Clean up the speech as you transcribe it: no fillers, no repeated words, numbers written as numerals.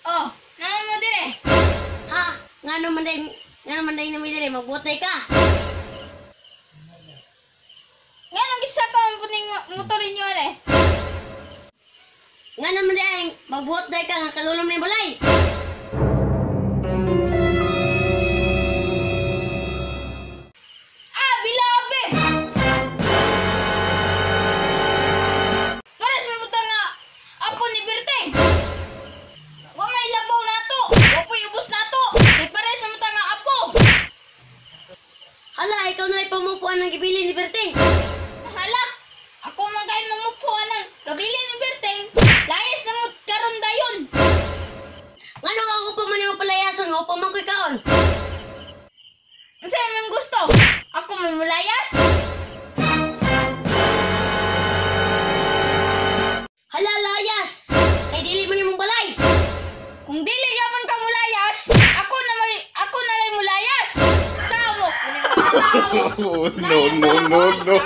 Oh, naman mo dire. Ha? Ngano man day, ngano man day nami dire magbutay ka. Ngano gisa ka ang puning motor ninyo are? Ngano man day magbuot day ka nga kalulom ni balay. Ah, bilabe. Pares may butang nga apo ni Berteng. Wa may labaw nato. Wa po'y ubos nato. Kay pares na butang nga apo. Hala, ikaw na lang pamupuan ng gibilin ni Berteng. Hala, ako man kay mamupuan ng gabilin ni Berteng. Layas na mo karon dayon. Ngano ako pa man imong palayason nga upa man ko'y kaon. Unsa imong gusto? Ako may mulayas? Hala, layas. Kay dili man imong balay. Kung dili yaman ka mulayas, ako na lay mulayas. Tamo. Oh, no, no, no, no.